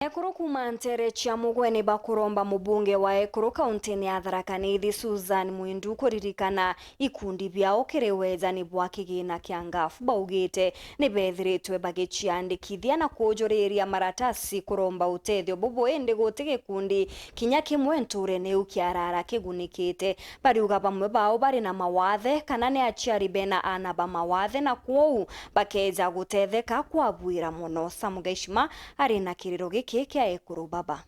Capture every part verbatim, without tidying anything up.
Ekuru kuuma nteere cia Mugwe ni bakuromba mubunge wa Ekuru kauntine ya Tharaka Nithi Susan Mwindu kuririkana ikundi biao kiri wejani bwa kigina kia ngaf. Baugite ni bethiritwe bagiciandikithia na kujuriria maratasi kuromba utethio bubu, indi guti gikundi kinya kimwe ntuurene iu kiaraara kigunikite. Bariuga bamwe bao bari na mawathe kana ni aciari bena aana ba mawathe, na kwou bakeeja gutetheka kwabwira mono. Sam Gaishima ari na kiriro giki kia ekuru baba.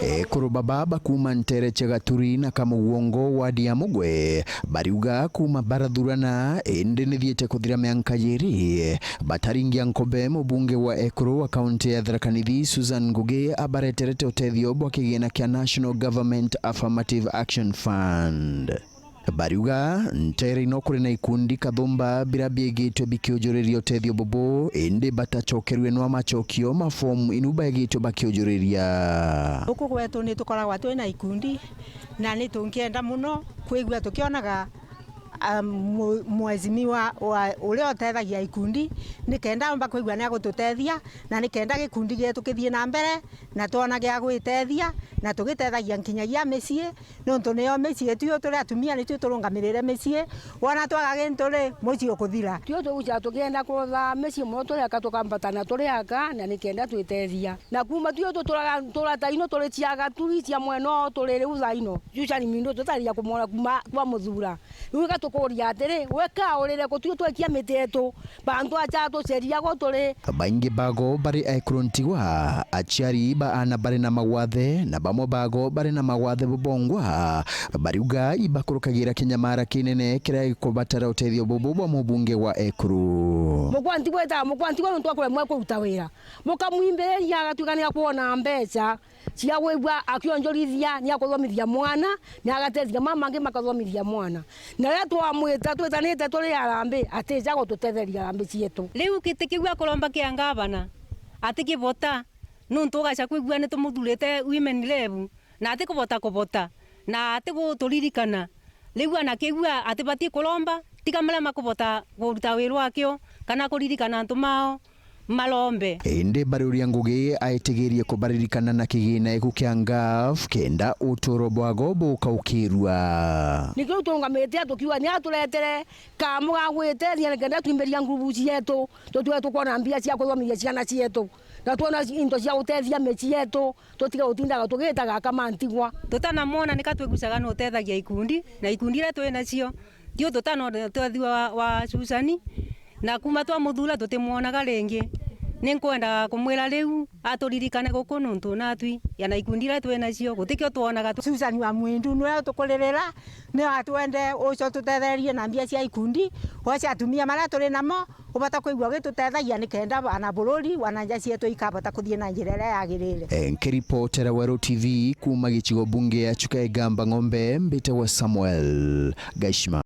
Ekuru baba bakuuma nteere cia Gaturi na Kamugongo wadi ya Mugwe bariuga kuuma barathurana indi nithiite kuthira mianka jiiri bataringia nkobe, mubunge wa ekuru wa kaunti ya Tharaka Nithi Susan Ngugi abareterete utethio bwa kigina kia National Government Affirmative Action Fund. Bariuga nteere ino kuri na ikundi kathumba biria biigitwe bikiujuriria utethio bubu, indi batacokerue nwa macokio ma fomu inu baigitwe bakiujuriria. Guku gwetu ni tukoragwa twi na ikundi, na ni tungienda mono kwigua tukionaga, um, mu-, mwezimiwa wa uria utethagia ikundi, ni kenda omba kwigua ni agututethia, na ni kenda gikundi gietu kithie na mbere, na twona gia gwitethia, na tugitethagia nkinyagia micii, nontu nio micii, tui turi atumia, ni tui turungamirire micii. Wona twaga gintu ri, mucii ukuthira. Tui tugucaga tukienda kutha micii mono turi aka, tukambata na turi aka, na ni kenda twitethia. Na kuuma tui tuturaga, tura ta ino turi ciaga tui cia mwena oo turi riu thaa ino. Susan Mwindu tutariria kumwona kuuma twamuthura. Riu gatukuria atiri, we ka urire ku tui twekia miti yetu, bantu acha tuceria go turi. Baingi bago bari ekuru ntigwa, aciari ba aana bari na mawathe, na bamwe bago bari na mawathe bubongwa, bariuga ibakurukagira kinyamara kinene kiria gikubatara utethio bubu bwa mubunge wa ekuru. Mukwa ntigwa ita, mukwa ntigwa nontu akuremwa kuruta wira. Mukamwimbiriria agatuika ni akwona mbeca cia gwigua akionjorithia, ni akuthomithia mwana, na agatethia mama angi makathomithia mwana. Na riria twamwita twitanite turi arambi, atija gututetheria arambi cietu. Riu giti kiu akuromba kia ngavana atikibota, nontu ugaca kwigua ni tumuthurite women rep, na atikubota kubota, na atiguturirikana. Riu ana kigua atibati kuromba, tiga maria makubota kuruta wira wakio, kana kuririkana antu mao, marombe. Indi Bariuria Ngugi aitigirie kubaririkana na kigina giku kia ngaf, kenda uturo bwago bukaukirua. Nikio turungamite tukiuga ni aturetere kamu ga gwitethia, nikenda twimbiria ngurubu cietu, tutue tukwona mbia cia kuthomithia ciana cietu, na twona into cia gutethia micii yetu. Tutige gutindaga tugitaga kama ntigwa. Tutanamwona nika twigucaga ni utethagia ikundi, na ikundi iria twi nacio, tio tutana utethua wa, wa Susani, na kuma twamuthura tutimwonaga ringi. Ni nkwenda kumwira riu aturirikane guku nontu natwi, ya na ikundi iria twi nacio, gutikio twonaga tu- Susani wa Mwindu niwe utukuririra, niwe atwende ucio tutetherie na mbia cia ikundi, gwa cia atumia maria turi namo, ubata kwigua ugitutethagia nikenda wana bururi, wana nja cietu ikabota kuthii na njira iria yagirire. Eh, nkiripotera Weru T V kuuma gicigo bunge ya Chuka Igamba Ng'ombe, mbitagwa Samuel Gaishima.